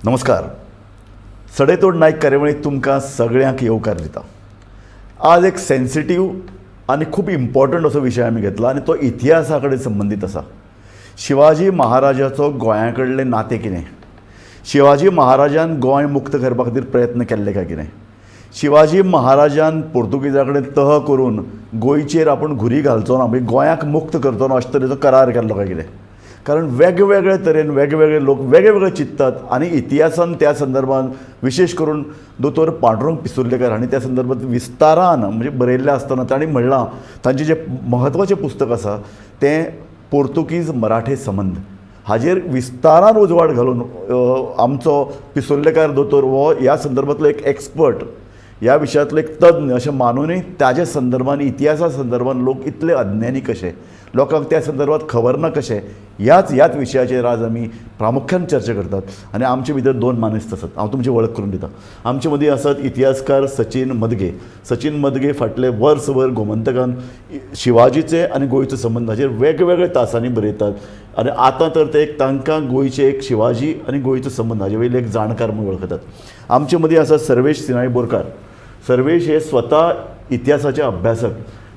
नमस्कार. सडेतोड नायक कार्यावळीक तुमकां सगळ्यांक येवकार दिता. आज एक सेन्सिटीव आनी खूब इम्पॉर्टंट असो विशय आमी घेतला आनी तो इतिहासा कडेन संबंदीत आसा. शिवाजी महाराजाचो गोंया कडलें नातें कितें, शिवाजी महाराजान गोंय मुक्त करपा खातीर प्रयत्न केल्ले काय कितें, शिवाजी महाराजान पोर्तुगेजा कडेन तह करून गोंयचेर आपूण घुरी घालचो ना, म्हणजे गोंयाक मुक्त करचो ना अशे तरेचो करार केल्लो काय कितें. कारण वेगवेगळे तरेन वेगवेगळे लोक वेगळे चिंततात आनी इतिहासान त्या संदर्भात विशेश करून दोतोर पांडुरंग पिसुर्लेकर हांणी त्या संदर्भात विस्तारान म्हणजे बरयल्लें आसतना तांणी म्हणलां, तांचें जें म्हत्वाचें पुस्तक आसा तें पोर्तुगीज मराठे संबंद हाजेर विस्तारान उजवाड घालून आमचो पिसुर्लेकार दोतोर हो ह्या संदर्भांतलो एक एक्सपर्ट, ह्या विशयांतलो एक तज्ञ अशें मानुनूय ताज्या संदर्भान इतिहासा संदर्भान लोक इतले अज्ञानी कशे, लोकांक त्या संदर्भात खबर ना कशें, ह्याच ह्याच विशयाचेर आज आमी प्रामुख्यान चर्चा करतात. आनी आमचे भितर दोन मानेस्त आसात, हांव तुमची वळख करून दिता. आमचे मदीं आसात इतिहासकार सचीन मदगे. सचीन मदगे फाटले वर्सभर गोमंतकान शिवाजीचे आनी गोंयचो संबंद हाचेर वेगवेगळे तासांनी बरयतात आनी आतां तर ते एक तांकां गोंयचे एक शिवाजी आनी गोंयचो संबंद हाजे वयले एक जाणकार म्हूण वळखतात. आमचे मदीं आसा सर्वेश सिनाई बोरकार. सर्वेश हे स्वता इतिहासाचे अभ्यासक,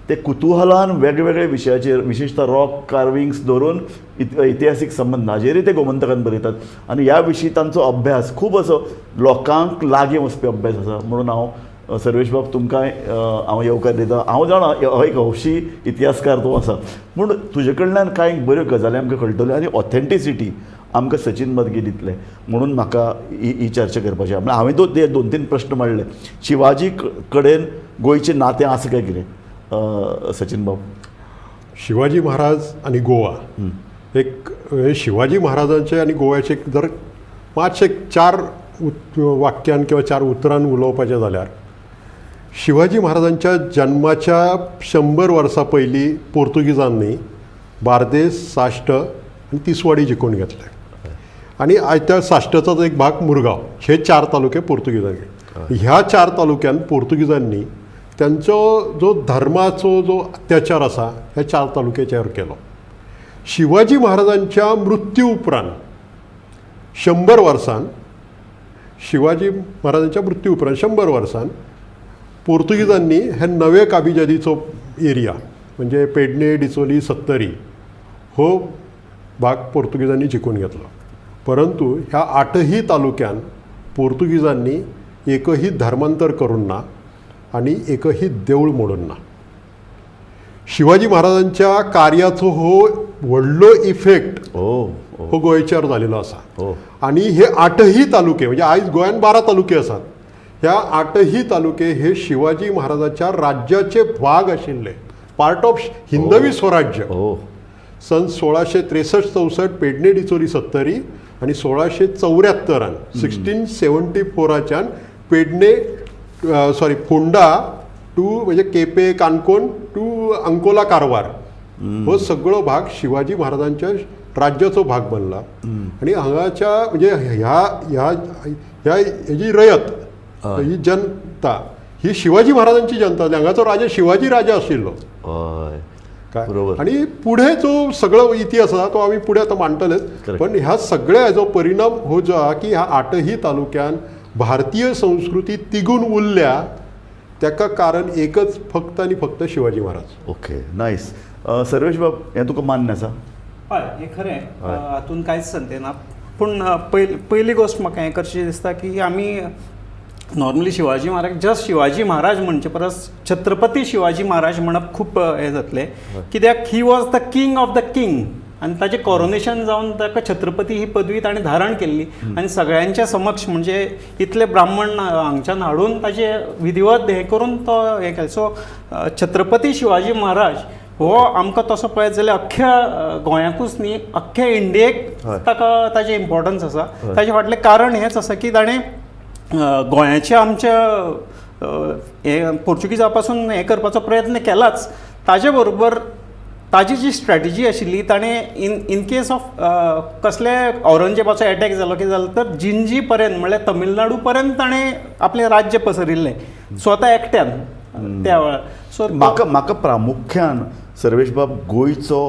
ते कुतुहलान वेगवेगळे विशयाचेर विशेशतः रॉक कार्विंग्स धरून इतिहासीक संबंद हाजेरय ते गोमंतकान बरयतात आनी ह्या विशीं तांचो अभ्यास खूब असो लोकांक लागीं वचपी अभ्यास आसा. म्हणून हांव सर्वेश बाब तुमकांय हांव येवकार दिता. हांव जाणा हो एक हौशी इतिहासकार तूं आसा, पूण तुजे कडल्यान कांय बऱ्यो गजाली आमकां कळटल्यो आनी ऑथेंटिसिटी आमकां सचीन मदगे दितले, म्हणून म्हाका ही ही चर्चा करपाची. म्हळ्यार हांवें ते दोन तीन प्रश्न मांडले. शिवाजी कडेन गोंयचें नातें आसा काय कितें सचीन बाब? शिवाजी महाराज आनी गोवा एक, शिवाजी महाराजांचे आनी गोव्याचे जर पांच एक चार वाक्यान किंवा चार उतरान उलोवपाचें जाल्यार, शिवाजी महाराजांच्या जन्माच्या 100 वर्सां पयलीं पोर्तुगीजांनी बार्देस, साश्ट आनी तिसवाडी जिखून घेतले आनी आयज त्या साश्टाचोच एक भाग मुरगांव, हे चार तालुके पोर्तुगीजांनी. ह्या चार तालुक्यान पोर्तुगीजांनी त्यांचो जो धर्माचो जो अत्याचार आसा ह्या चार तालुक्याचेर केलो. शिवाजी महाराजांच्या मृत्यू उपरांत 100 वर्सान, शिवाजी महाराजांच्या मृत्यू उपरांत 100 वर्सान पोर्तुगीजांनी हे नवे काबिजादीचो एरिया म्हणजे पेडणे, डिचोली, सत्तरी हो भाग पोर्तुगीजांनी जिखून घेतलो. परंतु ह्या आठही तालुक्यान पोर्तुगीजांनी एकही धर्मांतर करूंक ना आनी एकही देवूळ मोडून ना. शिवाजी महाराजांच्या कार्याचो हो व्हडलो इफेक्ट हो हो गोंयचेर जालेलो आसा. हो. आनी हे आठही तालुके म्हणजे आयज गोंयांत 12 तालुके आसात, ह्या आठही तालुके हे शिवाजी महाराजाच्या राज्याचे भाग आशिल्ले, पार्ट ऑफ हिंदवी स्वराज्य. हो. सन 1663-64 पेडणे, डिचोली, सत्तरी आनी 1674 1674च्यान पेडणे, सॉरी, फोंडा टू म्हणजे केपे, काणकोण टू अंकोला, कारवार हो सगळो भाग शिवाजी महाराजांच्या राज्याचो भाग बनला. आनी हांगाच्या म्हणजे ह्या ह्या ह्या हेजी रयत, ही जनता ही शिवाजी महाराजांची जनता जाली. हांगाचो राजा शिवाजी राजा आशिल्लो. काय बरोबर. आणि पुढे जो सगळो इतिहास आसा तो आमी फुडें आतां मांडटलेच. पण ह्या सगळ्या हेजो परिणाम हो जो आहा की ह्या आठही तालुक्यान भारतीय संस्कृती तिगून उरल्या, ताका कारण एकच, फक्त आनी फक्त शिवाजी महाराज. Okay, nice. सर्वेश बाब, हें तुका मान्य आसा? हय, हें खरें, हातूंत कांयच संदेह ना. पूण पयली गोश्ट म्हाका हें करची दिसता की आमी नॉर्मली शिवाजी महाराज, जस्ट शिवाजी महाराज म्हणचे परस छत्रपती शिवाजी महाराज म्हणप खूब हें जातलें, कित्याक he was the king of the king आनी ताचें कॉरोनेशन जावन ताका छत्रपती ही पदवी ताणें धारण केल्ली आनी सगळ्यांच्या समक्ष, म्हणजे इतले ब्राह्मण हांगच्यान हाडून ताचें विधिवत हें करून तो हें केलें. सो छत्रपती शिवाजी महाराज हो आमकां तसो पळयत जाल्यार अख्ख्या गोंयाकूच न्ही, अख्ख्या इंडियेक ताका ताजें इम्पॉर्टन्स आसा. ताजे फाटलें कारण हेंच आसा की ताणें गोंयाचें आमच्या हें पोर्चुगीजा पासून हें करपाचो प्रयत्न केलाच, ताजे बरोबर ताजी जी स्ट्रॅटेजी आशिल्ली ताणें इन केस ऑफ कसले औरंगजेबाचो एटॅक जालो कितें जालो तर जिंजी पर्यंत, म्हणल्यार तमिळनाडू पर्यंत ताणें आपलें राज्य पसरिल्लें स्वता एकट्यान त्या वेळार. सो म्हाका म्हाका प्रामुख्यान सर्वेश बाब गोंयचो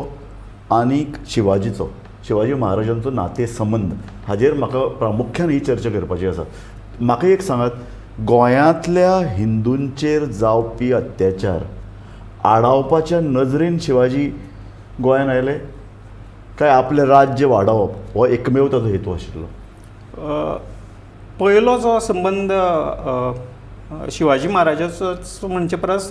आनी शिवाजीचो शिवाजी महाराजांचो नाते संबंद हाजेर म्हाका प्रामुख्यान ही चर्चा करपाची आसा. म्हाका एक सांगात, गोंयांतल्या हिंदूंचेर जावपी अत्याचार आडावपाच्या नजरेन शिवाजी गोंयान आयले काय आपलें राज्य वाडोवप हो एकमेव ताजो हेतू आशिल्लो? पयलो जो संबंद शिवाजी महाराजाचोच म्हणचे परस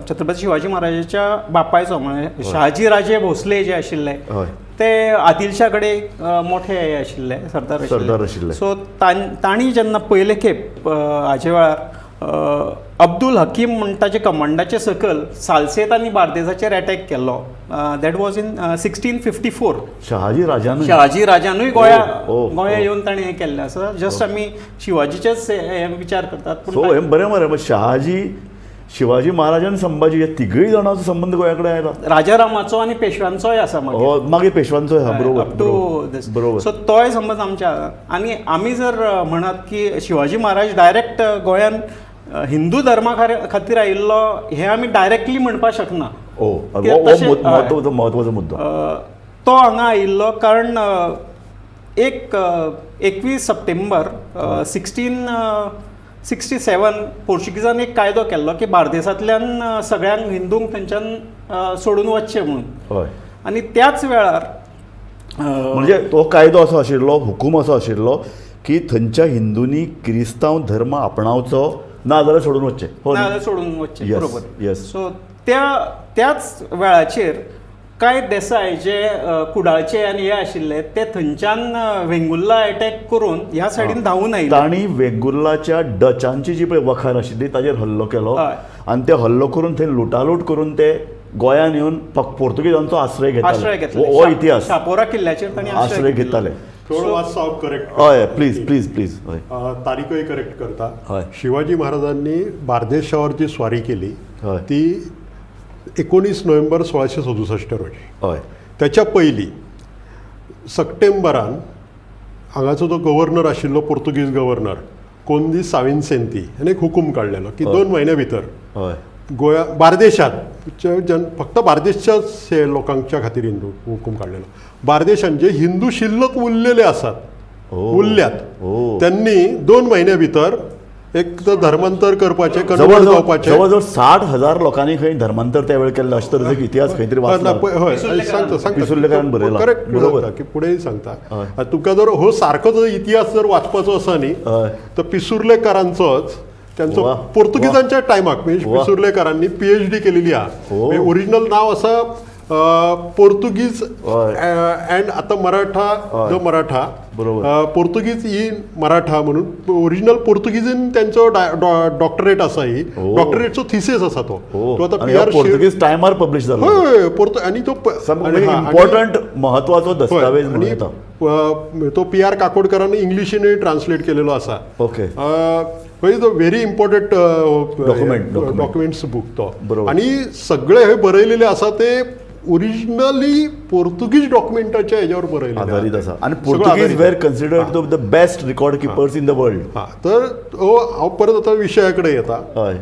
छत्रपती शिवाजी महाराजाच्या बापायचो म्हळ्यार शहाजी राजे भोसले जे आशिल्ले ते आदिलशा कडेन मोठे हे आशिल्ले, सरदार आशिल्ले. सो तांणी जेन्ना पयले खेप हाजे वेळार अब्दुल हकीम म्हण ताचे कमांडाचे सकयल सालसेत आनी बार्देसाचेर एटॅक केल्लो, that was in 1654. Shahaji राजानूय, शहाजी राजानूय गोंया येवन ताणें हें केल्लें आसा. जस्ट आमी शिवाजीचेच हे विचार करतात. सो हें बरें मरे, शहाजी, शिवाजी महाराज आनी संभाजी ह्या तिगूय जाणांचो संबंद गोंया कडेन आयला. राजारामाचो आनी पेशव्यांचोय आसा मागीर, मागीर पेशवांचोय आसा, बरोबर, बरोबर. सो तोय समज आमच्या. आनी आमी जर म्हणत की शिवाजी महाराज डायरेक्ट गोंयान हिंदू धर्मा खातीर आयिल्लो हें आमी डायरेक्टली म्हणपाक शकना. म्हत्वाचो मुद्दो. तो हांगा आयिल्लो कारण एक 21 सप्टेंबर 1667 पोर्चुगीजान एक कायदो केल्लो की बार्देसांतल्यान सगळ्यांक हिंदूंक थंयच्यान सोडून वचचें म्हणून. आनी त्याच वेळार म्हणजे तो कायदो असो आशिल्लो, हुकूम असो आशिल्लो की थंयच्या हिंदूंनी क्रिस्तांव धर्म आपणावचो ना जाल्यार सोडून वचचें, ना जाल्यार सोडून वचचें, बरोबर. सो त्याच वेळाचेर कांय देसाय जे कुडाळचे आनी हे आशिल्ले ते थंयच्यान वेंगुर्ला एटॅक करून ह्या सायडीन धांवून आयले. तांणी वेंगुर्लाच्या डचांची जी पळय वखार आशिल्ली ताजेर हल्लो केलो आनी ते हल्लो करून थंय लुटालूट करून ते गोंयान येवन पोर्तुगीजांचो आश्रय घेतले. हो इतिहास. शापोरा किल्ल्याचेर तांणी आश्रय घेताले. थोडो मातसो हांव करेक्ट. हय, प्लीज प्लीज प्लीज. हय, तारीखय करेक्ट करता. शिवाजी महाराजांनी बार्देशावर जी स्वारी केली ती 19 नोव्हेंबर 1667 रोजी. हय. त्याच्या पयलीं सप्टेंबरान हांगाचो जो गव्हर्नर आशिल्लो पोर्तुगीज गव्हर्नर कोंदी साविनसेंती हाणें एक हुकूम काडलेलो की 2 म्हयन्या भितर गोंया बार्देशांत, फक्त बार्देशच्याच लोकांच्या खातीर हिंदू हुकूम काडलेलो, बार्देशांत जे हिंदू शिल्लक उरलेले आसात, उरल्यात, त्यांनी 2 म्हयन्या भितर एक तर धर्मांतर करपाचें, कन्वर्ट जावपाचें. जवळजवळ 60,000 लोकांनी खंय धर्मांतर त्या वेळ केल्लें अशें तरेचो इतिहास खंय तरी वाचला. हय, सांगता सांगता, करेक्ट, बरोबर की फुडेंय सांगता तुका. जर हो सारको जर इतिहास जर वाचपाचो आसा न्ही तर पिसुर्लेकारांचोच, त्यांचो पोर्तुगीजांच्या टायमाक, म्हणजे पिसुर्लेकारांनी PhD केलेली आहा. ओरिजिनल नांव आसा पोर्तुगीज अँड आतां मराठा, the Maratha, बरोबर, पोर्तुगीज इन मराठा म्हणून ओरिजिनल पोर्तुगीजीन त्यांचो डॉक्टरेट आसा. ही डॉक्टरेटचो थिसीस आसा तो आतां पी.आर. पोर्तुगीज टायमार पब्लिश जालो. हय, आनी तो इम्पॉर्टंट म्हत्वाचो दस्तावेज म्हणून तो पी.आर. काकोडकरान इंग्लिशीनूय ट्रान्सलेट केलेलो आसा. ओके, तो व्हेरी इम्पॉर्टंट डॉक्युमेंट्स बूक तो. आनी सगळे हे बरयलेले आसा ते ओरिजिनली पोर्तुगीज डॉक्युमेंटाच्या हेज्यावर बरयलेले आधारीत आसा. आनी Portuguese were considered to the best record keepers in the world. हां, तर हांव परत आतां विशया कडेन येता. हय,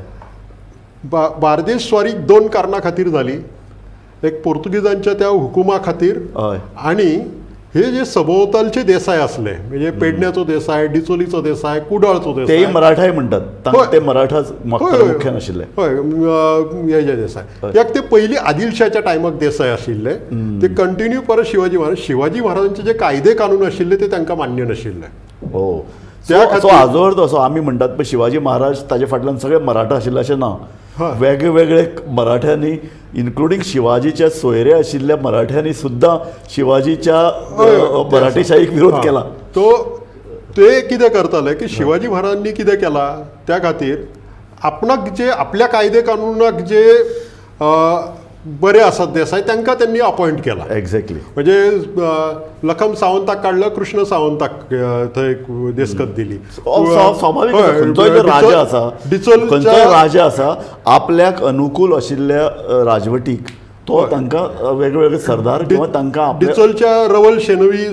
बार्देश स्वारी 2 कारणां खातीर जाली. एक पोर्तुगीजांच्या त्या हुकुमा खातीर, आनी हे जे सभोवतालचे देसाय आसले, म्हणजे पेडण्याचो देसाय, डिचोलीचो देसाय, कुडाळचो देसाय, तेय मराठाय म्हणटात, ते मराठाच मुख्य नाशिल्ले. हय, हे जे देसाय कित्याक ते पयलीं आदिलशाच्या टायमाक देसाय आशिल्ले, ते कंटिन्यू परत शिवाजी महाराज, शिवाजी महाराजांचे जे कायदे कानून आशिल्ले ते तांकां मान्य नाशिल्ले. हो, त्या हाजो अर्थ असो आमी म्हणटात पण शिवाजी महाराज ताजे फाटल्यान सगळे मराठा आशिल्ले अशें ना. वेगळे वेगळे मराठ्यांनी, इन्क्लुडींग शिवाजीच्या सोयरे आशिल्ल्या मराठ्यांनी सुद्दां शिवाजीच्या मराठीशाहीक विरोध केला. तो ते कितें करताले की शिवाजी महाराजांनी कितें केला त्या खातीर आपणाक जे आपल्या कायदे कानुनाक जे बरे आसात देसाय तांकां त्यांनी अपॉयंट केला. एक्झॅक्टली, म्हणजे लखम सावंताक काडलो, कृष्ण सावंताक थंय देसकत दिली. स्वाभावीक, खंयचोय राजा आसा, खंयचोय राजा आसा आपल्याक अनुकूल आशिल्ल्या राजवटीक तो तांकां वेगवेगळे सरदार किंवा तांकां डिचोलच्या रवल शेनवी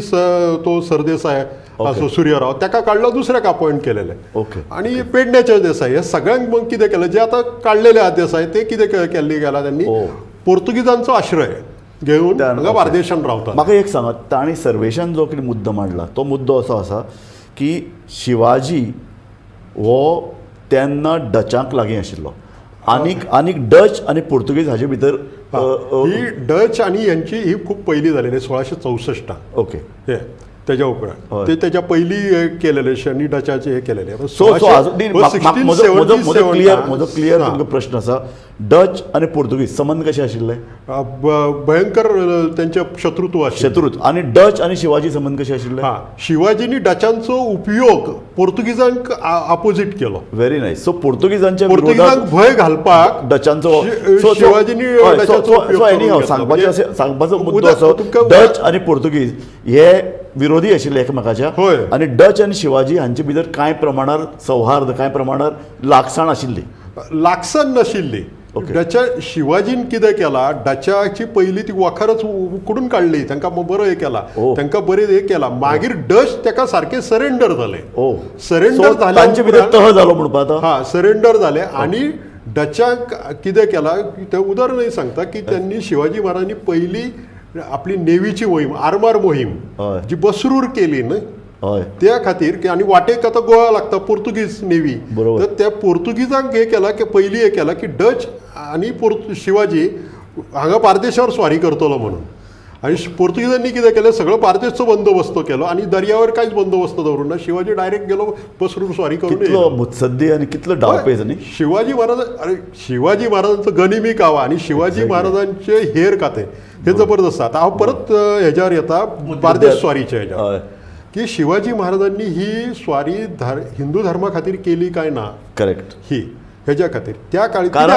तो सरदेसाय असो सूर्यराव ताका काडलो, दुसऱ्याक अपॉयंट केलेले. ओके, आनी पेडण्याचे देसाय हे सगळ्यांक मग कितें केलें, जे आतां काडलेले देसाय ते कितें केल्ले गेला त्यांनी पोर्तुगीजांचो आश्रय घेवन हांगा बार्देशान रावता. म्हाका एक सांगात, तांणी सर्वेशान जो कितें मुद्दो मांडला तो मुद्दो असो आसा की शिवाजी हो तेन्ना डचांक लागीं आशिल्लो आनीक आनीक डच आनी पुर्तुगीज हाजे भितर ही डच आनी यांची ही खूब पयलीं जालेली 1664. ओके, हे तेज्या उपरांत ते तेज्या पयलीं केलेले आनी डचाचे हे केलेले. सो म्हजो क्लियर तुमकां प्रश्न आसा, डच आनी पुर्तुगीज संबंद कशे आशिल्ले? भयंकर त्यांचे शत्रुत्व आशिल्लें. शत्रुत्व. आनी डच आनी शिवाजी संबंद कशे आशिल्ले? हां, शिवाजींनी डचांचो उपयोग पोर्तुगीजांक आपोजीट केलो. Very nice. सो पुर्तुगीजांच्या पोर्तुगीजांक भंय घालपाक डचांचो शिवाजींनी डचांचो उपयोग. सांगपाचो मुद्दो असो, डच आनी पुर्तुगीज हे विरोधी आशिल्ले एकमेकाच्या, आनी डच आनी शिवाजी हांचे भितर कांय प्रमाणार सौहार्द, कांय प्रमाणार लागसाण आशिल्ली. लागसाण नाशिल्ली. डचा शिवाजीन कितें केला, डचाची पयली ती वखरच उकडून काडली, तांकां बरो हे केला, तांकां बरें हे केला. मागीर डच ताका सारके सरेंडर जाले. सरेंडर जाले, तांचे भितर तह जालो म्हणपा. हां, सरेंडर जाले. आनी डचाक कितें केला तें उदाहरणय सांगता की त्यांनी शिवाजी महाराजांनी पयली आपली नेवीची मोहीम, आरमार मोहीम जी बसरूर केली न्हय, त्या खातीर की आनी वाटेक आतां गोवा लागता पोर्तुगीज नेवी, तर त्या पोर्तुगीजांक हे केला की पयली हे केला की डच आनी शिवाजी हांगा बार्देशावर स्वारी करतलो म्हणून. आनी पोर्तुगीजांनी कितें केलें, सगळो बार्देशचो बंदोबस्त केलो आनी दर्यावर कांयच बंदोबस्त दवरूं ना. शिवाजी डायरेक्ट गेलो बसरूर स्वारी करून. कितलो मुत्सद्दी आनी कितलो डावपेच न्ही शिवाजी महाराज. अरे शिवाजी महाराजांचो गनिमी कावा आनी शिवाजी महाराजांचे हेर खातें हे जबरदस्त. आतां हांव परत हेज्यावर येता बार्देश स्वारीच्या हेज्यावर की शिवाजी महाराजांनी ही स्वारी हिंदू धर्मा खातीर केली काय ना, करेक्ट, ही हेज्या खातीर त्या काळी. कारण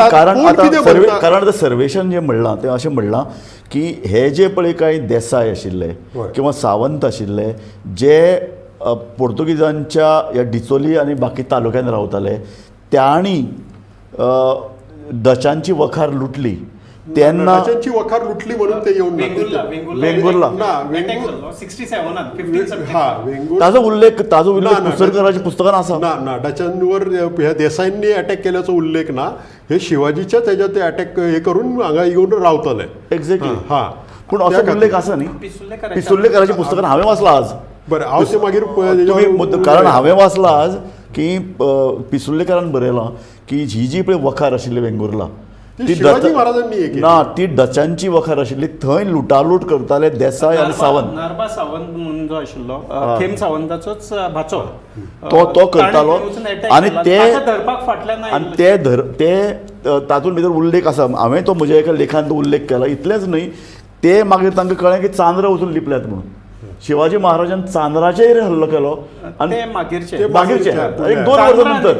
कारण सर्वेशान जें म्हणलां तें अशें म्हणलां की हे जे पळय कांय देसाय आशिल्ले किंवा सावंत आशिल्ले जे पोर्तुगीजांच्या ह्या डिचोली आनी बाकी तालुक्यान रावताले तांणी डचांची वखार लुटली तेन्ना. डचांची वखार लुटली म्हणून ते येवन वेंगुर्ला ताजो उल्लेख, ताजो उल्लेख पुसरकराच्या पुस्तकान आसा. ना ना, डचांवर ह्या देसायांनी अटॅक केल्याचो उल्लेख ना. हे शिवाजीच्या तेज्या ते अटॅक हे करून हांगा येवन रावतले. एक्झॅक्टली. हां, पूण असो उल्लेख आसा न्ही पिसुर्लेकराच्या पुस्तकान. हांवें वाचला आज. बरें, हांव ते मागीर तुमी, कारण हांवें वाचला आज की पिसुर्लेकरान बरयलां की ही जी पळय वखार आशिल्ली वेंगुर्ला ती शिवाजी महाराजांनी ना, ती डचांची वखार आशिल्ली, थंय लुटालूट करताले देसाय आनी सावंत. नारबा सावंत म्हणून जो आशिल्लो खेम सावंताचोच भाचो, तो तो करतालो. आनी ते धरपाक फाटल्यान आनी ते ते तातूंत भितर उल्लेख आसा. हांवें तो म्हज्या एका लेखान तो उल्लेख केला. इतलेंच न्हय, ते मागीर तांकां कळ्ळें की चांद्रा वचून लिपल्यात म्हणून. शिवाजी महाराजान चांद्राचेर हल्लो केलो आनी मागीरचे मागीरचे एक 2 वर्सां नंतर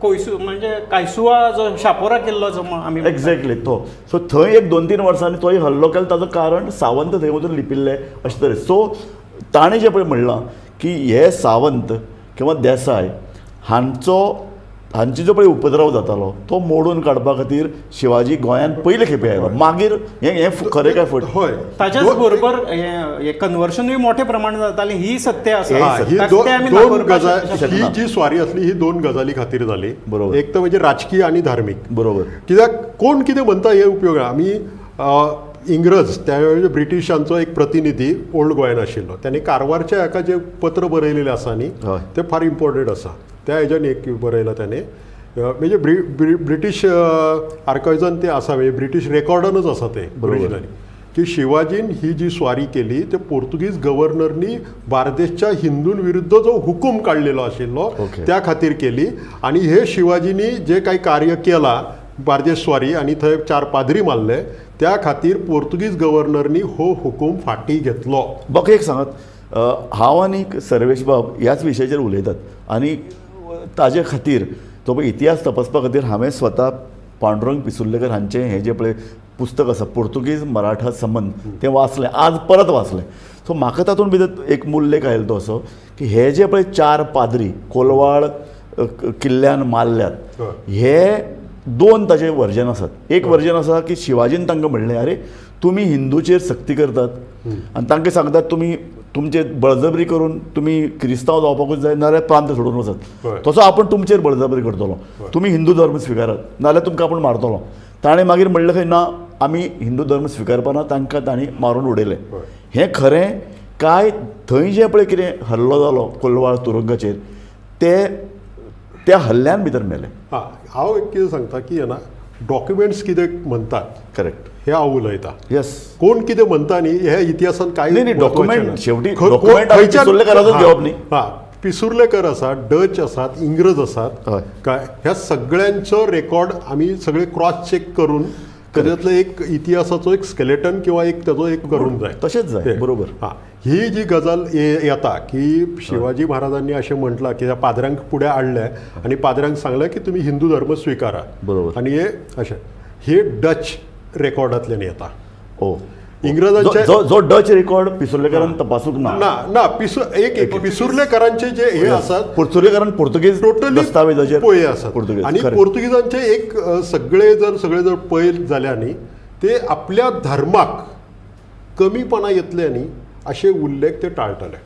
कोयसू म्हणजे कायसुआ जो शापोरा केल्लो जो आमी एक्झॅक्टली तो. सो थंय एक 2-3 वर्सांनी तोय हल्लो केलो. ताजो कारण सावंत थंय वचून लिपिल्ले अशें तरेन. सो ताणें जें पळय म्हणलां की हे सावंत किंवा देसाय हांचो हांचे जो पळय उपद्रव जातालो तो मोडून काडपा खातीर शिवाजी गोंयांत पयले खेपे आयलो. मागीर हें हें खरें काय फट? हय, ताच्याच बरोबर हें कन्वर्शनूय मोठ्या प्रमाणात जातालें, ही सत्य आसा. ही ही जी स्वारी आसली ही 2 गजाली खातीर जाली. बरोबर, एक तर म्हणजे राजकीय आनी धार्मीक. बरोबर, कित्याक कोण कितें म्हणटा हे उपयोग ना. आमी इंग्रज त्यावेळी ब्रिटिशांचो एक प्रतिनिधी ओल्ड गोंयान आशिल्लो, ताणें कारवारच्या हेका जें पत्र बरयलेलें आसा न्ही तें फार इम्पोर्टंट आसा. त्या हेज्यान एक बरयलां ताणें, म्हणजे ब्रिटीश आर्कायव्जान तें आसा, म्हणजे ब्रिटीश रेकॉर्डानूच आसा तें ओरिजिनली, की शिवाजीन ही जी स्वारी केली ते पोर्तुगीज गव्हर्नरनी बार्देशच्या हिंदूं विरुद्ध जो हुकूम काडलेलो आशिल्लो त्या खातीर केली. आनी हे शिवाजीनी जे कांय कार्य केलां बार्देश स्वारी आनी थंय 4 पाद्री मारले त्या खातीर पोर्तुगीज गव्हर्नरनी हो हुकूम फाटीं घेतलो. म्हाका एक सांगात, हांव आनी सर्वेश बाब ह्याच विशयाचेर उलयतात आनी ताजे खातीर तो पळय इतिहास तपासपा खातीर हांवें स्वता पांडुरंग पिसुर्लेकर हांचें हें जें पळय पुस्तक आसा पोर्तुगीज मराठा संबंद तें वाचलें, आज परत वाचलें. सो म्हाका तातूंत भितर एक उल्लेख आयलो तो असो की हे जे पळय 4 पाद्री कोलवाळ किल्ल्यान मारल्यात हे 2 ताजे वर्जन आसात. एक वर्जन आसा की शिवाजीन तांकां म्हणलें, अरे तुमी हिंदूचेर सक्ती करतात आनी तांकां सांगतात तुमी तुमचे बळजबरी करून तुमी क्रिस्तांव जावपाकूच जाय नाजाल्यार प्रांत सोडून वचात, तसो आपूण तुमचेर बळजबरी करतलो, तुमी हिंदू धर्म स्विकारात नाजाल्यार तुमकां आपूण मारतलो. ताणें मागीर म्हणलें खंय ना, आमी हिंदू धर्म स्विकारपाना, तांकां तांणी मारून उडयले. हें खरें काय थंय जें पळय कितें हल्लो जालो कोलवाळ तुरंगाचेर ते त्या हल्ल्यान भितर मेले? हां, हांव एक कितें सांगता की ना डॉक्युमेंट्स कितें म्हणटात करेक्ट हे हांव उलयता. येस, कोण कितें म्हणटा न्ही हे इतिहासान कांय न्ही, डॉक्युमेंट शेवटी डॉक्युमेंट पिसुर्लेकाराचोच घेवप न्ही. हां, पिसुर्लेकर आसा, डच आसात, इंग्रज आसात, काय ह्या सगळ्यांचो रेकॉर्ड आमी सगळे क्रॉस चेक करून ताच्यातलो एक इतिहासाचो एक स्केलेटन किंवा एक ताजो एक करूंक जाय. तशेंच जाय, बरोबर. हां, ही जी गजाल येता की शिवाजी महाराजांनी अशें म्हटलां की पाद्र्यांक फुडें हाडले आनी पाद्र्यांक सांगलें की तुमी हिंदू धर्म स्विकारा, बरोबर, आनी हे अशें हे डच रेकॉर्डांतल्यान येता. ओ, इंग्रजांचे जो डच रेकॉर्ड पिसुर्लेकारान तपासूंक ना. ना ना, एक पिसुर्लेकारांचे जे हे आसात, पुर्तुगेजान पुर्तुगेज टोटली दस्तावेजाचेर पळय आसात पुर्तुगेज आनी पुर्तुगेजांचे एक सगळे जर पळयत जाल्यार न्ही ते आपल्या धर्माक कमीपणा येतले न्ही अशे उल्लेख ते टाळटले.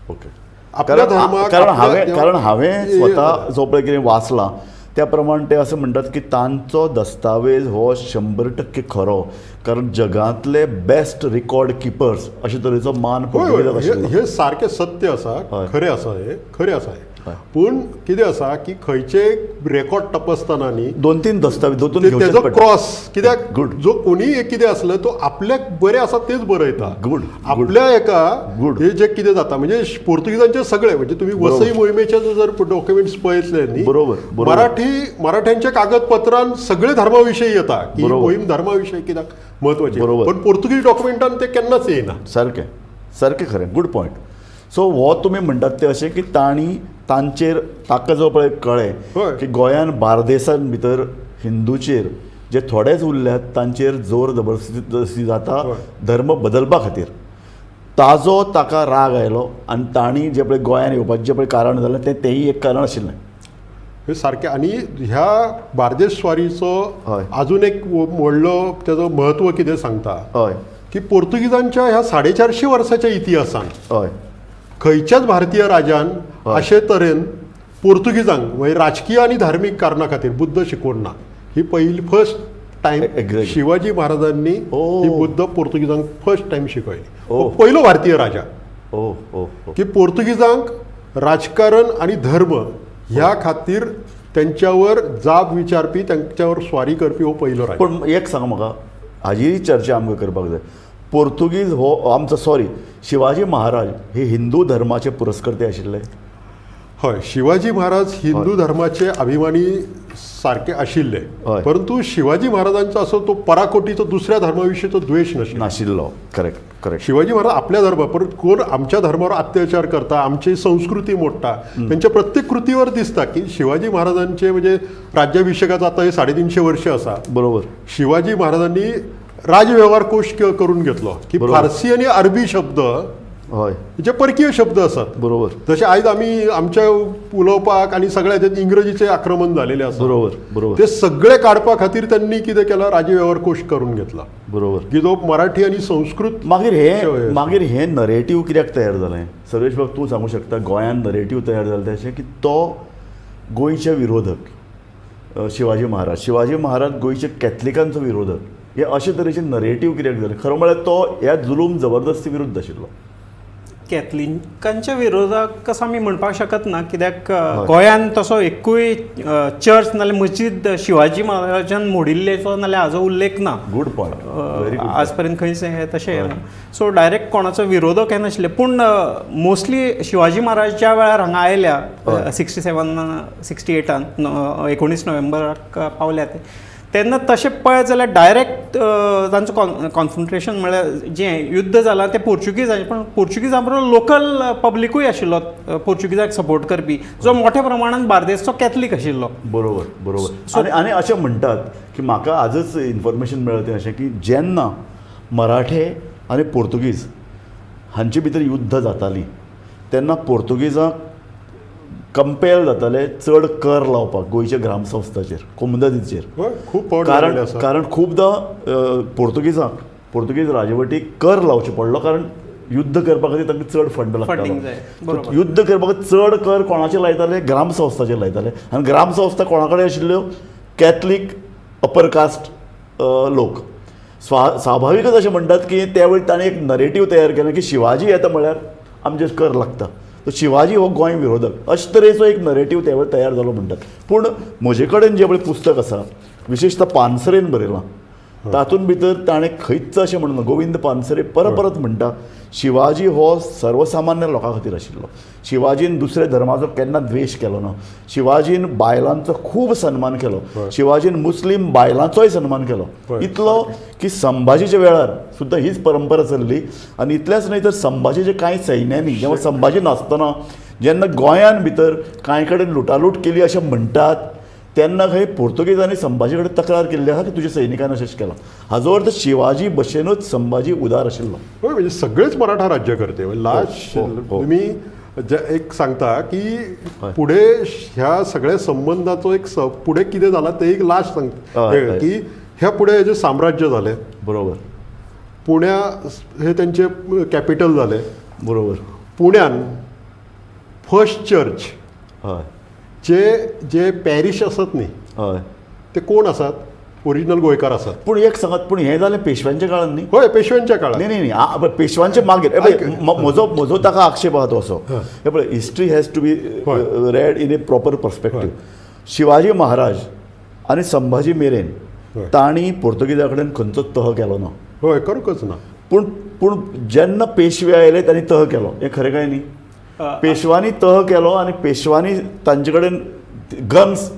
ओके, आपल्या धर्माक कारण हांवें स्वता जो पळय कितें वाचलां त्या प्रमाण ते अशें म्हणटात की तांचो दस्तावेज हो 100% खरो, कारण जगांतले बेस्ट रिकॉर्ड किपर्स अशे तरेचो मान पुर्तुगेजाक आशिल्लो. हे सारकें सत्य आसा, खरें आसा, हे खरें आसा हे. पूण कितें आसा की खंयचे रेकॉर्ड तपासतना न्ही 2-3 दस्तावेज दोन तेजो क्रॉस, कित्याक जो कोणीय एक कितें आसलो तो आपल्याक बरें आसा तेच बरयता. गुड, आपल्या एका हे जे कितें जाता म्हणजे पुर्तुगेजांचे सगळे म्हणजे तुमी वसई मोहिमेचे जर डॉक्युमेंट्स पळयतले न्ही, बरोबर, मराठ्यांच्या कागदपत्रान सगळे धर्मा विशयी येता की मोहीम धर्मा विशयी कित्याक म्हत्वाची, पण पुर्तुगीज डॉक्युमेंटान ते केन्नाच येयना. सारकें सारकें खरें, गुड पॉयंट. सो हो तुमी म्हणटात ते अशें की तांणी तांचेर ताका जो पळय कळ्ळें की गोंयान बार्देसान भितर हिंदूचेर जे थोडेच उरल्यात तांचेर जोर जबरदस्ती जाता धर्म बदलपा खातीर, ताजो ताका राग आयलो आनी तांणी जे पळय गोंयान येवपाचें जे पळय कारण जालें तें तेंय एक कारण आशिल्लें. हे सारकें. आनी ह्या बार्देस स्वारीचो अजून एक व्हडलो तेजो म्हत्व कितें सांगता, हय, की पुर्तुगेजांच्या ह्या 450 वर्साच्या इतिहासान हय खंयच्याच भारतीय राजान अशे तरेन पुर्तुगेजांक म्हणजे राजकीय आनी धार्मीक कारणा खातीर बुद्ध शिकोवंक ना. ही पयली फर्स्ट टायम शिवाजी महाराजांनी ही बुद्ध पुर्तुगेजांक फर्स्ट टायम शिकयली. पयलो भारतीय राजा की पुर्तुगेजांक राजकारण आनी धर्म ह्या खातीर त्यांच्यावर जाब विचारपी, त्यांच्यावर स्वारी करपी हो पयलो राजा. पण एक सांग म्हाका, हाजी चर्चा आमकां करपाक जाय, पोर्तुगीज हो आमचो सॉरी शिवाजी महाराज हे हिंदू धर्माचे पुरस्कर्ते आशिल्ले? हय, शिवाजी महाराज हिंदू धर्माचे अभिमानी सारके आशिल्ले, परंतु शिवाजी महाराजांचो असो तो पराकोटीचो दुसऱ्या धर्माविशींचो द्वेश नाशिल्लो. Correct correct. शिवाजी महाराज आपल्या धर्मा परत कोण आमच्या धर्मावर अत्याचार करता, आमची संस्कृती मोडटा, त्यांच्या प्रत्येक कृतीवर दिसता की शिवाजी महाराजांचे म्हणजे राज्याभिषेकाचं आता हे 350 वर्ष आसा. बरोबर. शिवाजी महाराजांनी राजव्यवहार कोश करून घेतलो की फारसी आणि अरबी शब्द हय जे परकीय शब्द आसात. बरोबर. जशे आयज आमी आमच्या उलोवपाक आनी सगळ्या हेच्यात इंग्रजीचें आक्रमण जालेलें आसा. बरोबर बरोबर. ते सगळे काडपा खातीर त्यांनी कितें केलां, राजव्यवहार कोश करून घेतला. बरोबर. की जो मराठी आनी संस्कृत. मागीर हे मागीर हे नरेटीव कित्याक तयार जालें सर्वेश बाब तूं सांगूंक शकता? गोंयांत नरेटीव तयार जालें तें अशें की तो गोंयचे विरोधक शिवाजी महाराज, शिवाजी महाराज गोंयचे कॅथलिकांचो विरोधक, हे अशे तरेचे नरेटीव कित्याक जालें? खरें म्हळ्यार तो ह्या जुलूम जबरदस्ती विरुद्ध आशिल्लो. कॅथलिकांच्या विरोधाक कसो आमी म्हणपाक शकत ना, कित्याक गोंयांत तसो एकूय चर्च नाल्यार मस्जिद शिवाजी महाराजान मोडिल्ल्याचो नाल्यार हाजो उल्लेख ना. Good point. आज पर्यंत खंयच हें तशें ना. सो डायरेक्ट कोणाचो विरोधक हें नाशिल्लें, पूण मोस्टली शिवाजी महाराज ज्या वेळार हांगा आयल्या 67 68 19 नोव्हेंबराक पावल्या ते, तेन्ना तशें पळयत जाल्यार डायरेक्ट तांचो कॉन्फ्रंटेशन म्हळ्यार जें युद्ध जालां तें पोर्चुगीजांचें, पण पोर्चुगीजां बरोबर लोकल पब्लिकूय आशिल्लो पोर्चुगीजाक सपोर्ट करपी, जो मोठ्या प्रमाणान बार्देसचो कॅथलीक आशिल्लो. बरोबर बरोबर. आनी आनी अशें म्हणटात की म्हाका आजच इन्फॉर्मेशन मेळ्ळें तें अशें की जेन्ना मराठे आनी पोर्तुगीज हांचे भितर युद्ध जातालीं तेन्ना पोर्तुगीजांक कंपेल जाताले चड कर लावपाक गोंयच्या ग्रामसंस्थाचेर, कोमुनिदादीचेर. खूब कारण कारण खुबदां पोर्तुगीजांक पोर्तुगीज राजवटीक कर लावचो पडलो, कारण युद्ध करपा खातीर तांकां चड फंड लागतालो. युद्ध करपाक चड कर कोणाचेर लायताले? ग्रामसंस्थाचेर लायताले. आनी ग्रामसंस्था कोणा कडेन आशिल्ल्यो? कॅथलीक अपर कास्ट लोक. स्वाभाविकच अशें म्हणटात की त्यावेळी ताणें एक नरेटीव तयार केलें की शिवाजी येता म्हळ्यार आमचेर कर लागता, तो शिवाजी हो गोंय विरोधक, अशे तरेचो एक नरेटीव त्यावेळी तयार जालो म्हणटात. पूण म्हजे कडेन जें पळय पुस्तक आसा, विशेशतः पानसरेन बरयलां, तातूंत भितर ताणें खंयच अशें म्हणून गोविंद पानसरे परत परत म्हणटा शिवाजी हो सर्वसामान्य लोकां खातीर आशिल्लो, शिवाजीन दुसऱ्या धर्माचो केन्ना द्वेश केलो ना, शिवाजीन बायलांचो खूब सन्मान केलो, शिवाजीन मुस्लीम बायलांचोय सन्मान केलो, इतलो की संभाजीच्या वेळार सुद्दां हीच परंपरा चल्ली. आनी इतलेंच न्हय तर संभाजीचे कांय सैन्यांनी जेन्ना संभाजी नासतना जेन्ना गोंयान भितर कांय कडेन लुटालूट केली अशें म्हणटात तेन्ना खंय पोर्तुगेजांनी संभाजी कडेन तक्रार केल्ली आसा की तुज्या सैनिकान अशेंच केलां. हाजो अर्थ शिवाजी भशेनूच संभाजी उदार आशिल्लो. हय, म्हणजे सगळेच मराठा राज्यकर्ते लास्ट तुमी एक सांगता की पुढे ह्या सगळ्या संबंधाचो एक पुढे कितें जाला ते एक लास्ट सांगता की ह्या पुढे जे साम्राज्य जालें, बरोबर, पुण्या हे त्यांचे कॅपिटल जालें, बरोबर, पुण्यान फर्स्ट चर्च हय जे जे पॅरिश आसात न्ही हय ते कोण आसात, ओरिजिनल गोंयकार आसात. पूण एक सांगात, पूण हें जालें पेशव्यांच्या काळान न्ही? हय, पेशव्यांच्या काळान. न्ही न्ही न्ही, पेशव्यांच्या मागीर म्हजो म्हजो ताका आक्षेप आहा तो असो, हे पळय, history has to be read in a proper perspective. Shivaji Maharaj आनी संभाजी मेरेन तांणी पोर्तुगेजा कडेन खंयचोच तह केलो ना. हय, करूंकच ना. पूण पूण जेन्ना पेशवे आयले तांणी तह केलो, हें खरें काय न्ही? पेशवांनी तह केलो आनी पेशवांनी तांचे कडेन गन्स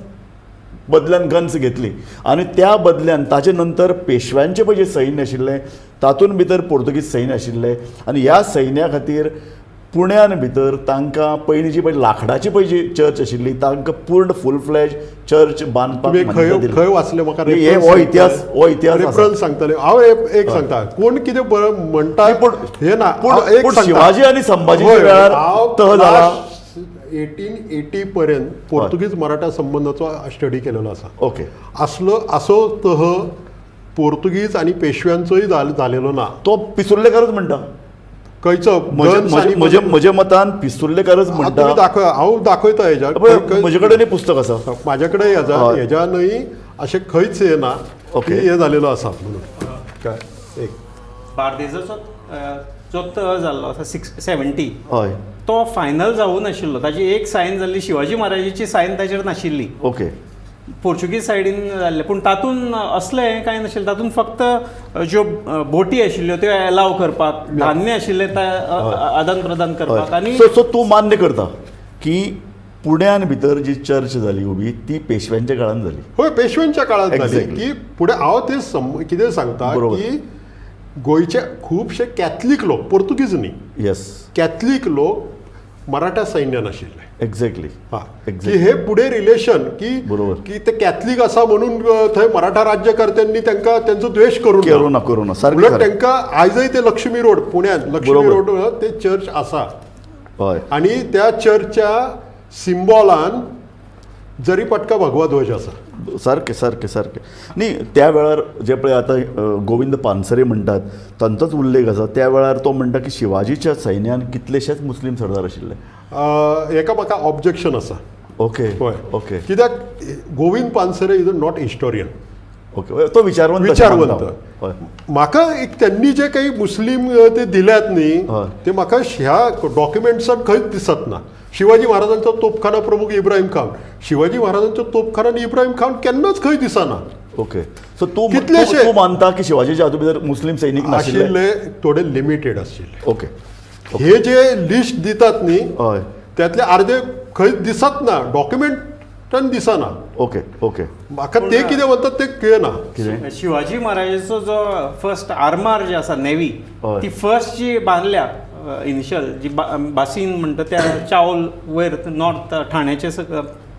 बदल्यान गन्स घेतली आनी त्या बदल्यान ताचे नंतर पेशव्यांचे पळय जे सैन्य आशिल्लें तातूंत भितर पोर्तुगीज सैन्य आशिल्लें आनी ह्या सैन्या खातीर पुण्यान भितर तांकां पयलीं जी पळय लांकडाची पळय जी चर्च आशिल्ली तांकां पूर्ण फूल फ्लॅज चर्च बांदपाक खंय वाचलें म्हाका हे हो इतिहास, हो इतिहास रेफरन्स सांगतले हांव. एक सांगता कोण कितें बरें म्हणटा पूण हे ना, पूण शिवाजी आनी संभाजीच्या वेळार तह जाला. 1880 पर्यंत पोर्तुगीज मराठा संबंधाचो स्टडी केलेलो आसा. ओके, असलो असो तह पोर्तुगीज आनी पेशव्यांचोय जालेलो ना. तो पिसुर्लेकारच म्हणटा खंयचो म्हज्या मतान पिसुर्लेकारच म्हणटा. हांव दाखयता हेज्या, म्हजे कडेन पुस्तक आसा, म्हाज्या कडेन हेजा हेज्या न्हय अशें खंयच हे ना. ओके, हे जालेलो आसा म्हणून काय एक बार्देजाचो जो तह जाल्लो आसा 670, हय, तो फायनल जावूं नाशिल्लो. ताजी एक सायन जाल्ली, शिवाजी महाराजाची सायन ताजेर नाशिल्ली. ओके, पोर्चुगीज सायडीन जाल्लें, पूण तातूंत असलें हें कांय नाशिल्लें. तातूंत फक्त ज्यो बोटी आशिल्ल्यो त्यो एलाव करपाक, धान्य आशिल्लें तें आदान प्रदान करपाक. आनी सो तूं मान्य करता की पुण्यान भितर जी चर्च जाली उबी ती पेशव्यांच्या काळान जाली? हय, पेशव्यांच्या काळान जाली. की फुडें हांव तें कितें सांगता की गोंयचे खुबशे कॅथलीक लोक, पोर्तुगीज न्ही, येस, कॅथलीक लोक मराठा सैन्यान आशिल्ले. एक्झॅक्टली, हा, की हे पुढे रिलेशन की बरोबर की ते कॅथलीक आसा म्हणून थंय मराठा राज्यकर्त्यांनी तांकां तेंचो द्वेश करूं ना, करूं ना. उलट तांकां आयजय ते लक्ष्मी रोड पुण्यांत लक्ष्मी रोड ते चर्च आसा. हय, आनी त्या चर्चच्या सिम्बॉलान जरी पटका भगवा ध्वज आसा. सारकें सारकें सारकें. न्ही, त्या वेळार जे पळय आतां गोविंद पानसरे म्हणटात तांचोच उल्लेख आसा. त्या वेळार तो म्हणटा की शिवाजीच्या सैन्यान कितलेशेच मुस्लीम सरदार आशिल्ले. हेका म्हाका ऑब्जेक्शन आसा. ओके, हय, ओके. कित्याक Govind Pansare is a not historian. Okay, तो विचारवंत, विचारवंत. म्हाका एक त्यांनी जे काही मुस्लीम ते दिल्यात न्ही ते म्हाका ह्या डॉक्युमेंट्सान खंयच दिसत ना. शिवाजी महाराजांचो तोपखाना प्रमुख इब्राहिम खान, शिवाजी महाराजांचो तोपखाना आनी इब्राहिम खान केन्नाच खंय दिसना. ओके, सो तूं कितलेशे तूं मानता की शिवाजीच्या हातूंत भितर मुस्लीम सैनीक नाशिल्ले, थोडे लिमिटेड आशिल्ले. ओके, हे जे लिस्ट दितात न्ही हय त्यातले अर्धे खंय दिसत ना, डॉक्युमेंटान दिसना. ओके ओके, म्हाका ते कितें म्हणटात ते कळना. शिवाजी महाराजाचो जो फर्स्ट आर्मार जे आसा नेवी, ती फर्स्ट जी बांदल्या इनिशियल जी बासीन म्हणटा त्या चावल वयर नॉर्थ ठाण्याचे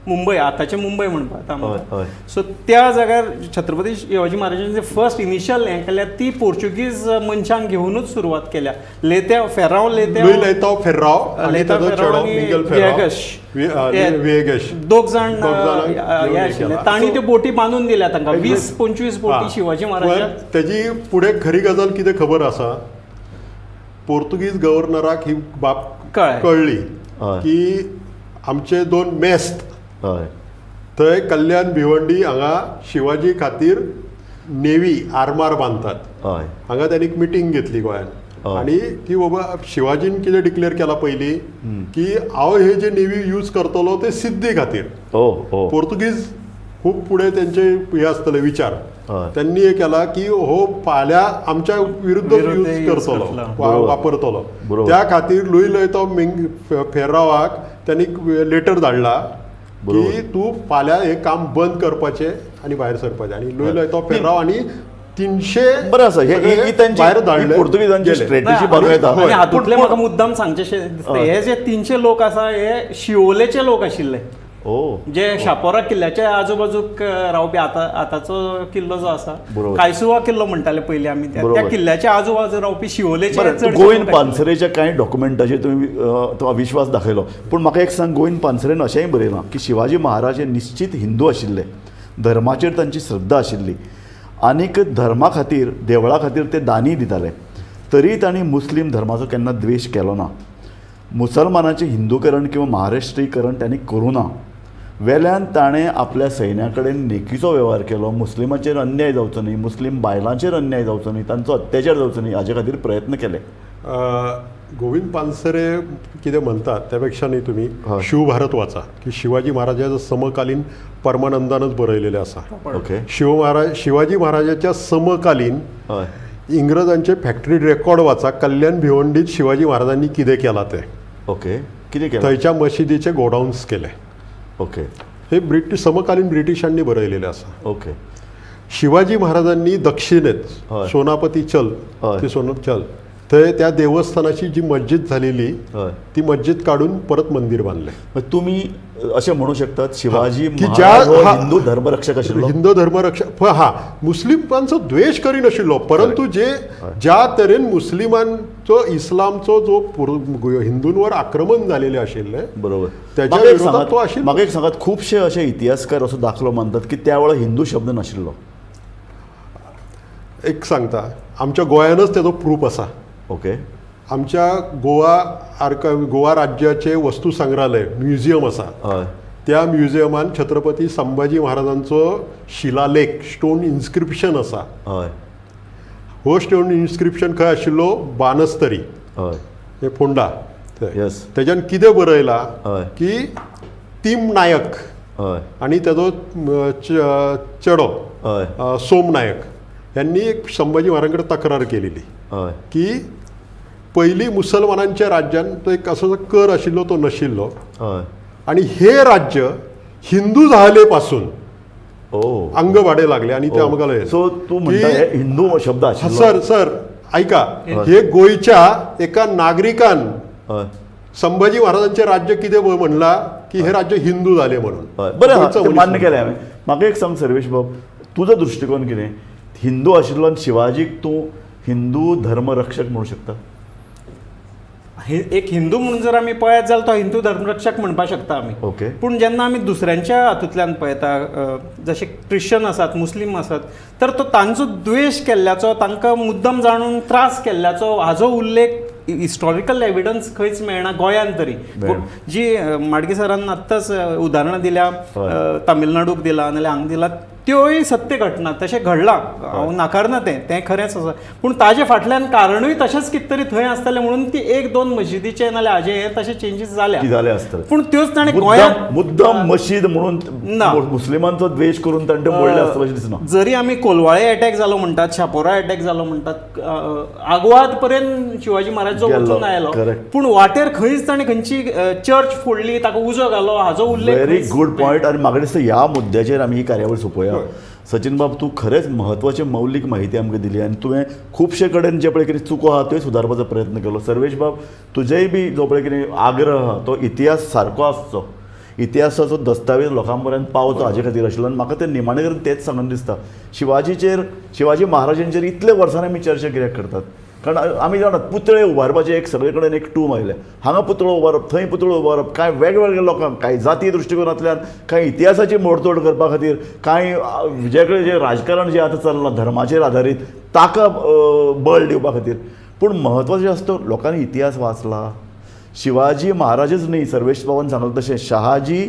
मुंबय, आतांचे मुंबय म्हणपाक आतां. सो त्या जाग्यार छत्रपती शिवाजी महाराजांनी फर्स्ट इनिशियल हें केल्या ती पोर्चुगीज मनशांक घेवनूच सुरवात केल्या. लेत्या फेराव, लेताव फेर्राव, लेताव फेर्राव आनी विएगश दोग जाण हे आशिल्ले, तांणी त्यो बोटी बांदून दिल्या तांकां. 20-25 बोटी शिवाजी महाराजांक. तेजी फुडें खरी गजाल कितें खबर आसा, पोर्तुगीज गव्हर्नराक ही बाब कळ्ळी की आमचे दोन मेस्त थंय कल्याण भिवंडी हांगा शिवाजी खातीर नेवी आर्मार बांदतात. हय. हांगा त्यांनी एक मिटींग घेतली गोंयान आनी ती बाबा शिवाजीन कितें डिक्लेअर केला पयलीं की हांव हे जे नेवी यूज करतलो ते सिद्धी खातीर. पोर्तुगीज खूब फुडें तेंचे हे आसतले विचार, त्यांनी हे केला की हो फाल्यां आमच्या विरुद्ध यूज करतलो, वापरतलो. त्या खातीर लुई लयतो फेर्रावाक त्यांनी लेटर धाडला की तूं फाल्यां हे काम बंद करपाचें आनी भायर सरपाचें. आनी लुई लयतो फेर्राव आनी 300 बरें आसा. ही त्यांची पोर्तुगीजांची स्ट्रॅटेजी बरोबर येता. आनी हातूंतलें म्हाका मुद्दाम सांगचें दिसता, हे जे 300 लोक आसा हे शिवोलेचे लोक आशिल्ले, जे शापोरा किल्ल्याच्या आजूबाजूक रावपी. आतां आतांचो किल्लो जो आसा कायसुवा किल्लो म्हणटाले पयलीं आमी, त्या किल्ल्याच्या आजूबाजू रावपी शिवोलेचे. गोविंद पानसरेच्या कांय डॉक्युमेंटाचेर तुमी तो अविश्वास दाखयलो, पूण म्हाका एक सांग, गोविंद पानसरेन अशेंय बरयलां की शिवाजी महाराज हे निश्चित हिंदू आशिल्ले, धर्माचेर तांची श्रद्धा आशिल्ली आनीक धर्मा खातीर देवळा खातीर ते दानी दिताले, तरी तांणी मुस्लीम धर्माचो केन्ना द्वेश केलो ना, मुसलमानाचें हिंदूकरण किंवा महाराष्ट्रीकरण तांणी करूं ना. वेल्यान ताणें आपल्या सैन्या कडेन नेकीचो वेव्हार केलो, मुस्लिमाचेर अन्याय जावचो न्ही, मुस्लीम बायलांचेर अन्याय जावचो न्ही, तांचो अत्याचार जावचो न्ही हाजे खातीर प्रयत्न केले. गोविंद पानसरे कितें म्हणतात त्या पेक्षा न्ही तुमी शिवभारत वाचा की शिवाजी महाराजाच्या समकालीन परमानंदानच बरयलेलें आसा. ओके. शिवाजी महाराजाच्या समकालीन इंग्रजांचे फॅक्टरी रेकॉर्ड वाचा, कल्याण भिवंडीत शिवाजी महाराजांनी कितें केलां तें. ओके, कितें केलां? थंयच्या मशिदीचे गोडाउन्स केले. ओके, हे ब्रिटीश समकालीन ब्रिटिशांनी बरयलेलें आसा. ओके. शिवाजी महाराजांनी दक्षिणेत सोनापती चल ती सोन चल थंय त्या देवस्थानाची जी मस्जिद झालेली ती मस्जिद काढून परत मंदिर बांधले. तुम्ही असे म्हणू शकतात शिवाजी महाराज हिंदू धर्मरक्षक आशिल्लो? हिंदू धर्मरक्षक हा, मुस्लिमांचो द्वेष करिनाशिल्लो, परंतु जे ज्या तरेन मुस्लिमांचो इस्लामचो जो हिंदूंवर आक्रमण झालेले आशिल्लें, बरोबर, त्याच्या विरोधात तो आशिल्लो. म्हाका एक सांगात, खुबशे असे इतिहासकार असो दाखलो मानतात की त्या वेळार हिंदू शब्द नाशिल्लो. एक सांगता, आमच्या गोंयानच तेजो प्रूफ आसा. ओके. आमच्या गोवा राज्याचे वस्तू संग्रहालय म्युझियम आसा, त्या म्युझियमान छत्रपती संभाजी महाराजांचो शिलालेख स्टोन इन्स्क्रिप्शन आसा. हो स्टोन इन्स्क्रिप्शन खंय आशिल्लो? बानस्तरी, हे फोंडा. तेज्यान कितें बरयलां की तीम नायक आनी तेजो चेडो सोम नायक यांनी एक संभाजी महाराजां कडेन तक्रार केलेली की पयलीं मुसलमानांच्या राज्यान तो एक असो कर आशिल्लो तो नाशिल्लो आनी हे राज्य हिंदू जाले पासून अंग भाडे लागले आनी ते आमकां. सो तूं म्हणटा हिंदू शब्द आशिल्लो? सर सर ऐका, हे गोंयच्या एका नागरिकान संभाजी महाराजांचे राज्य कितें म्हणलां की हे राज्य हिंदू जाले म्हणून. बरें, मान्य केलें हांवें. म्हाका एक सांग सर्वेश बाब, तुजो दृश्टिकोन कितें? हिंदू आशिल्लो आनी शिवाजीक तूं हिंदू धर्मरक्षक म्हणू शकता? एक हिंदू म्हणून जर आमी पळयत जाल्यार तो हिंदू धर्मरक्षक म्हणपाक शकता आमी. ओके. पूण जेन्ना आमी दुसऱ्यांच्या हातूंतल्यान पळयता, जशे क्रिश्चन आसात, मुस्लीम आसात, तर तो तांचो द्वेश केल्ल्याचो, तांकां मुद्दम जाणून त्रास केल्ल्याचो हाजो उल्लेख हिस्टॉरिकल एविडन्स खंयच मेळना गोंयांत तरी. जी माडगे सरान आत्ताच उदाहरणां दिल्या, तामिळनाडूक दिला नाल्यार हांगा दिला, त्योय सत्य घटना तशें घडलां, हांव नाकारना तें, तें खरेंच आसा. पूण ताजे फाटल्यान कारणूय तशेंच कितें तरी थंय आसतलें म्हणून ती एक दोन मशिदीचे नाल्यार हाजे हे तशे चेंजीस जाले आसतले. पूण त्योच ताणें गोंयांत मुद्दाम मशीद म्हणून मुस्लिमांचो द्वेश करून ताणें मोडलें आसतलें अशें दिसना. जरी आमी कोलवाळे अटॅक जालो म्हणटात, शापोरा अटॅक जालो म्हणटात, आग्वाद पर्यंत शिवाजी महाराज जो वचून आयलो, पूण वाटेर खंयच ताणें खंयची चर्च फोडली, ताका उजो घालो हाजो उल्लेख. Very good point. आनी म्हाका दिसता ह्या मुद्द्याचेर आमी ही कार्यावळ सोंपोवया. सचिन बाब, तूं खरेंच म्हत्वाची मौलीक माहिती आमकां दिली आनी तुवें खुबशे कडेन जे पळय कितें चुको आहा त्यो सुदारपाचो प्रयत्न केलो. सर्वेश बाब, तुजेय बी जो पळय कितें आग्रह आहा तो इतिहास सारको आसचो, इतिहासाचो दस्तावेज लोकां पर्यंत पावचो हाजे खातीर आशिल्लो. आनी म्हाका तें निमाणे कडेन तेंच सांगन दिसता, शिवाजीचेर, शिवाजी महाराजांचेर इतले वर्सांनी आमी चर्चा कित्याक करतात? कारण आमी जाणात पुतळे उबारपाचे एक सगळे कडेन एक टूम आयले, हांगा पुतळो उबारप, थंय पुतळो उबारप, कांय वेगवेगळ्या लोकांक, कांय जातीय दृश्टिकोनांतल्यान, कांय इतिहासाची मोडतोड करपा खातीर, कांय जे कडेन जें राजकारण जें आतां चल्लां धर्माचेर आदारीत ताका बळ दिवपा खातीर. पूण म्हत्वाचें आसता लोकांनी इतिहास वाचला. शिवाजी महाराजच न्ही, सर्वेश बाबान सांगलें तशें शहाजी,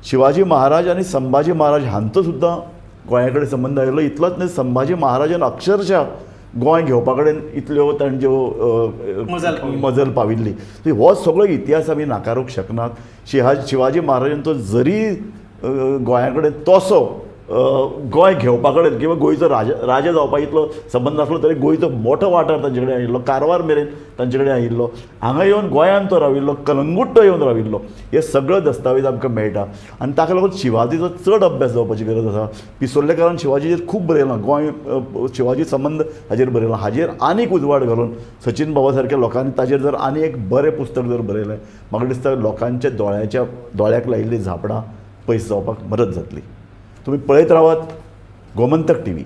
शिवाजी महाराज आनी संभाजी महाराज हांचो सुद्दां गोंया कडेन संबंद आयिल्लो. इतलोच न्हय, संभाजी महाराजान अक्षरशः गोंय घेवपा कडेन इतल्यो तांच्यो मजल पाविल्ली. हो सगळो इतिहास आमी नाकारूंक शकनात. शिवाजी महाराजान तो जरी गोंया कडेन तसो गोंय घेवपा कडेन किंवा गोंयचो राजा जावपा इतलो संबंद आसलो तरी गोंयचो मोठो वाठार तांचे कडेन आयिल्लो, कारवार मेरेन तांचे कडेन आयिल्लो, हांगा येवन गोंयांत तो राविल्लो, कलंगूट तो येवन राविल्लो. हे सगळो दस्तावेज आमकां मेळटा आनी ताका लागून शिवाजीचो चड अभ्यास जावपाची गरज आसा. पिसोल्लेकारान शिवाजीचेर खूब बरयलां, गोंय शिवाजी संबंद हाजेर बरयलां. हाजेर आनीक उजवाड घालून सचिन बाबा सारक्या लोकांनी ताजेर जर आनी एक बरें पुस्तक जर बरयलें, म्हाका दिसता लोकांच्या दोळ्याक लायिल्लीं झापडां पयस जावपाक मदत जातली. तुम्ही पळयत रावात गोमंतक टीव्ही.